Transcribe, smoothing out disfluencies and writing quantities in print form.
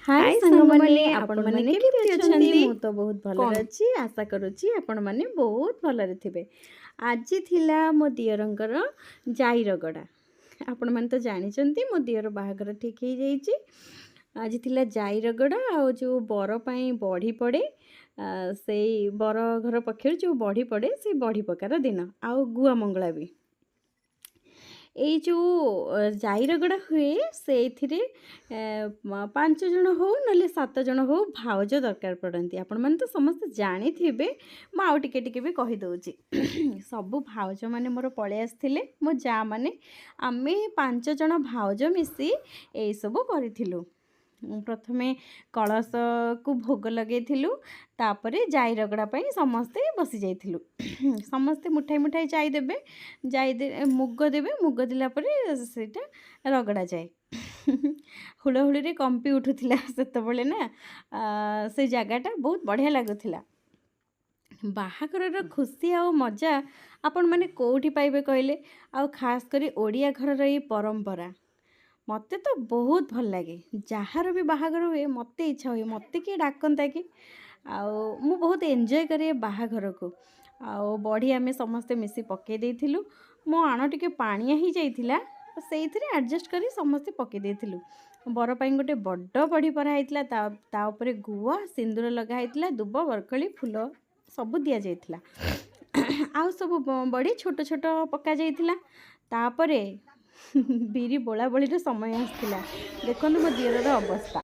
ହାଏ high ସାଙ୍ଗମାନେ, ସାଙ୍ଗମାନେ, ଆପଣମାନେ ଆପଣମାନେ କେମିତି କେମିତି ଅଛନ୍ତି? ଅଛନ୍ତି? ମୁଁ ତ ବହୁତ ଭଲରେ କଣ ଅଛି। ଆଶା କରୁଛି ଆପଣମାନେ ବହୁତ ଭଲରେ ଥିବେ। ଆଜି ଥିଲା ମୋ ଦିଅରଙ୍କର ଜାଇ ରଗଡ଼ା। ଆପଣମାନେ ତ ଜାଣିଛନ୍ତି, ମୋ ଦିଅର ବାହାଘର ଠିକ୍ ହେଇଯାଇଛି। ଆଜି ଥିଲା ଜାଇ ରଗଡ଼ା ଆଉ ଯେଉଁ ବର ପାଇଁ ବଢ଼ି ପଡ଼େ, ସେଇ ବର ଘର ପକ୍ଷରୁ ଯେଉଁ ବଢ଼ି ପଡ଼େ, ସେଇ ବଢ଼ି ପକାର ଦିନ ଆଉ ଗୁଆ ମଙ୍ଗଳା ବି। ଏଇ ଯେଉଁ ଜାଇ ରଗଡ଼ା ହୁଏ, ସେଇଥିରେ 5 ଜଣ ହଉ, ନହେଲେ 7 ଜଣ ହଉ, ଭାଉଜ ଦରକାର ପଡ଼ନ୍ତି। ଆପଣମାନେ ତ ସମସ୍ତେ ଜାଣିଥିବେ, ମୁଁ ଆଉ ଟିକେ ଟିକେ ବି କହିଦେଉଛି। ସବୁ ଭାଉଜମାନେ ମୋର ପଳେଇ ଆସିଥିଲେ, ମୋ ଯାଆମାନେ। ଆମେ 5 ଜଣ ଭାଉଜ ମିଶି ଏଇସବୁ କରିଥିଲୁ। ପ୍ରଥମେ କଳସକୁ ଭୋଗ ଲଗେଇଥିଲୁ, ତାପରେ ଜାଇ ରଗଡ଼ା ପାଇଁ ସମସ୍ତେ ବସି ଯାଇଥିଲୁ। ସମସ୍ତେ ମୁଠାଇ ମୁଠାଇ ଜାଇ ଦେବେ, ଜାଇ ମୁଗ ଦେବେ। ମୁଗ ଦେଲା ପରେ ସେଇଟା ରଗଡ଼ା ଯାଏ। ହୁଳହୁଳିରେ କମ୍ପି ଉଠୁଥିଲା ସେତେବେଳେ ନା ସେ ଜାଗାଟା। ବହୁତ ବଢ଼ିଆ ଲାଗୁଥିଲା। ବାହାଘରର ଖୁସି ଆଉ ମଜା ଆପଣମାନେ କେଉଁଠି ପାଇବେ କହିଲେ? ଆଉ ଖାସ୍ କରି ଓଡ଼ିଆ ଘରର ଏଇ ପରମ୍ପରା ମୋତେ ତ ବହୁତ ଭଲ ଲାଗେ। ଯାହାର ବି ବାହାଘର ହୁଏ, ମୋତେ ଇଚ୍ଛା ହୁଏ ମୋତେ କିଏ ଡାକନ୍ତା କି। ଆଉ ମୁଁ ବହୁତ ଏନ୍ଜୟ କରେ ବାହାଘରକୁ। ଆଉ ବଢ଼ି ଆମେ ସମସ୍ତେ ମିଶି ପକାଇ ଦେଇଥିଲୁ। ମୋ ଆଣ ଟିକେ ପାଣିଆ ହେଇଯାଇଥିଲା, ସେଇଥିରେ ଆଡ଼ଜଷ୍ଟ କରି ସମସ୍ତେ ପକାଇ ଦେଇଥିଲୁ। ବର ପାଇଁ ଗୋଟେ ବଡ଼ ବଢ଼ି ପରା ହେଇଥିଲା। ତା ତା ଉପରେ ଗୁଆ, ସିନ୍ଦୁର ଲଗା ହେଇଥିଲା, ଦୁବ ବରକୋଳି ଫୁଲ ସବୁ ଦିଆଯାଇଥିଲା। ଆଉ ସବୁ ବଢ଼ି ଛୋଟ ଛୋଟ ପକାଯାଇଥିଲା। ତାପରେ ବିରି ବୋଳାବୋଳିର ସମୟ ଆସିଥିଲା। ଦେଖନ୍ତୁ ମୋ ଦିଅରର ଅବସ୍ଥା।